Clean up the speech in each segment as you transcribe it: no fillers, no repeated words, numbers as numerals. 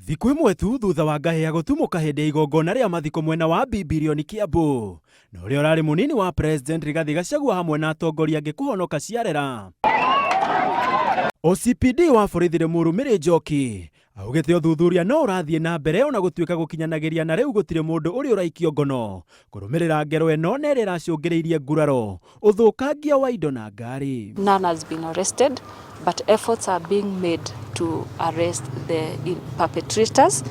Thikũ ĩmwe tu thutha wa ngahĩha gũtumũka hĩndĩ ya igongona rĩa mathiko mwena wa Bibilioni Kiambu, na ũrĩa ũrarĩ mũnini wa President Rigathi Gachagua hamwe na atongoria angĩ kũhonoka ciarera. OCPD wa borithi Limuru Mary Njoki augĩte ũthuthuria no ũrathiĩ na mbere ona gũtuĩka gũkinyanagĩria na rĩu gũtirĩ mũndũ ũrĩ ũraikio ngono kũrũmĩrĩra ngero ĩno na ĩrĩa ĩracũngĩrĩirie nguraro, ũthũkangia wa indo na ngari. None has been arrested, but efforts are being made to arrest the perpetrators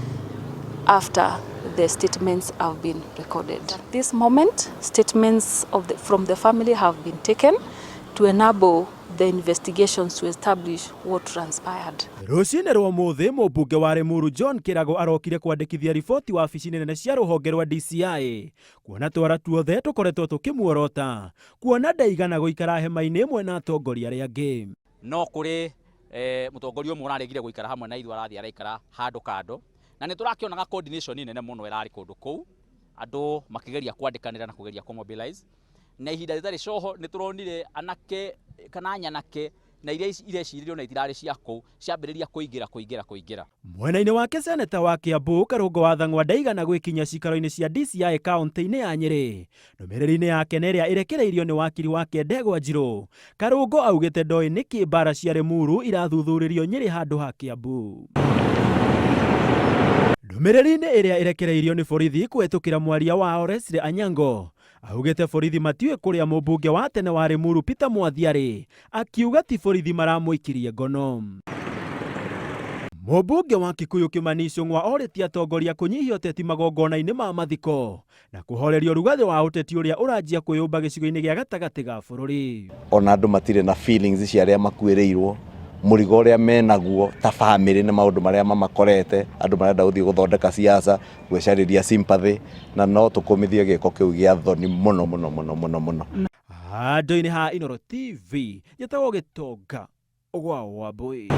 after the statements have been recorded. At this moment, statements from the family have been taken to enable the investigations to establish what transpired. Rũcinĩ rwa ũmũthĩ mũmbunge wa Limuru John Kĩrago arokire kwandĩkithia riboti wabici-inĩ nene cia rũhonge rwa DCI kuona twara tuothe tũkoretwo tũkĩmuorota kuona ndaigana gũikara hema-inĩ ĩmwe na atongoria arĩa angĩ. No kũrĩ mũtongoria ũmwe ũraregire gũikara hamwe na ithuĩ, arathiĩ araikara handũ kando, na nĩ tũrakĩonaga coordination nene mũno ĩrarĩ kũndũ kũu, andũ makĩgeria kwandĩkanĩra na kũgeria kũmobilize. Na ihinda rĩtarĩ coho nĩ tũronire anake kana nyanake na iria irecirĩrio na itirarĩ cia kũu ciambĩrĩria kũingĩra kũingĩra kũingĩra. Mwena-inĩ wake seneta wa Kiambu Karũngo wa Thang'wa ndaigana gwĩkinyia cikaro-inĩ cia DCI kaunti-inĩ ya Nyĩrĩ. Ndũmĩrĩri-inĩ yake na ĩrĩa ĩrekereirio nĩ wakiri wake Ndegwa Njirũ, Karũngo augĩte ndoĩ nĩkĩ mbara cia Limuru irathuthurĩrio Nyĩrĩ handũ ha Kiambu. Ndũmĩrĩri-inĩ ĩrĩa ĩrekereirio nĩ borithi kũhetũkĩra mwaria wao Leslie Anyango, augĩte borithi matiũĩ kũrĩa mũmbunge wa tene wa Limuru Peter Mwathi arĩ, akiuga ti borithi maramũikirie ngono. Mũmbunge wa Kikuyu Kimani Ichung'wa orĩtie atongoria kũnyihia ũteti magongona-inĩ ma mathiko na kũhoreria ũrugarĩ wa ũteti ũrĩa ũranjia kwĩyũmba gĩcigo-inĩ gĩa gatagatĩ ga bũrũri. Ona andũ matirĩ na feelings cia arĩa makuĩrĩirwo, mũrigo ũrĩa menaguo ta family nĩ maũndũ marĩa mamakorete, andũ marenda gũthiĩ gũthondeka siasa, gwĩcarĩria sympathy, na no tũkũmithie gĩko kĩu gĩa thoni mũno mũno mũno mũno mũno. Handũ-inĩ ha Inooro TV, njĩtagwo Gĩtonga gwa Wambui.